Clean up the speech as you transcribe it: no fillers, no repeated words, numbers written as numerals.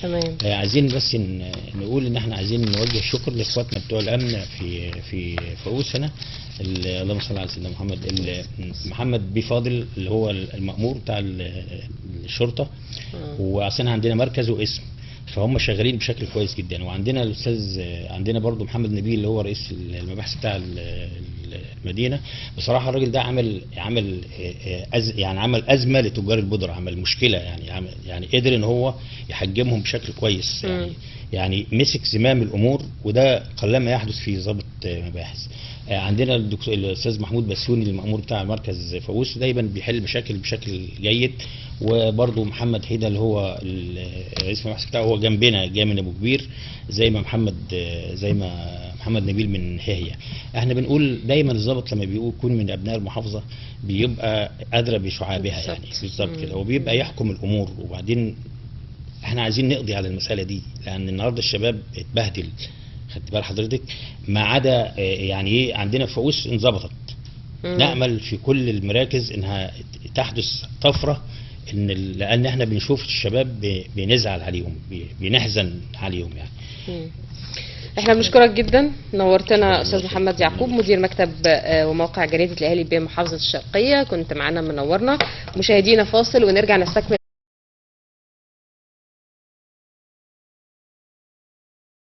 تمام. عايزين بس نقول ان احنا عايزين نوجه شكر لاخواتنا بتوع الامن في فاقوس هنا، اللهم صل على سيدنا محمد، محمد بيه فاضل اللي هو المأمور بتاع الشرطة، وعشان عندنا مركز واسم فهم شغالين بشكل كويس جدا. وعندنا الاستاذ، عندنا برضو محمد نبيل اللي هو رئيس المباحث بتاع المدينة. بصراحة الراجل ده عمل يعني عمل ازمة لتجار البودره، عمل مشكلة يعني، يعني قدر ان هو يحجمهم بشكل كويس يعني، يعني مسك زمام الامور، وده قلما يحدث في ضابط مباحث. عندنا الدكتور الاستاذ محمود بسيوني المأمور بتاع مركز فاقوس دايما بيحل مشاكل بشكل جيد. وبرضه محمد حيده اللي هو رئيس المباحث بتاعه هو جنبنا، جاي من ابو كبير زي ما محمد نبيل من هي. احنا بنقول دايما الضابط لما بيكون من ابناء المحافظة بيبقى ادرى بشعابها يعني بالظبط كده، وبيبقى يحكم الامور. وبعدين احنا عايزين نقضي على المسالة دي، لان النهارده الشباب اتبهدل، خدت بال حضرتك؟ ما عدا يعني ايه، عندنا في فاقوس انظبطت، نامل في كل المراكز انها تحدث طفرة، ان لان احنا بنشوف الشباب بنزعل عليهم، بنحزن عليهم يعني. احنا بنشكرك جدا، نورتنا استاذ محمد يعقوب مدير مكتب وموقع جريدة الاهلي بمحافظة الشرقية، كنت معانا منورنا. مشاهدينا فاصل ونرجع نستكمل.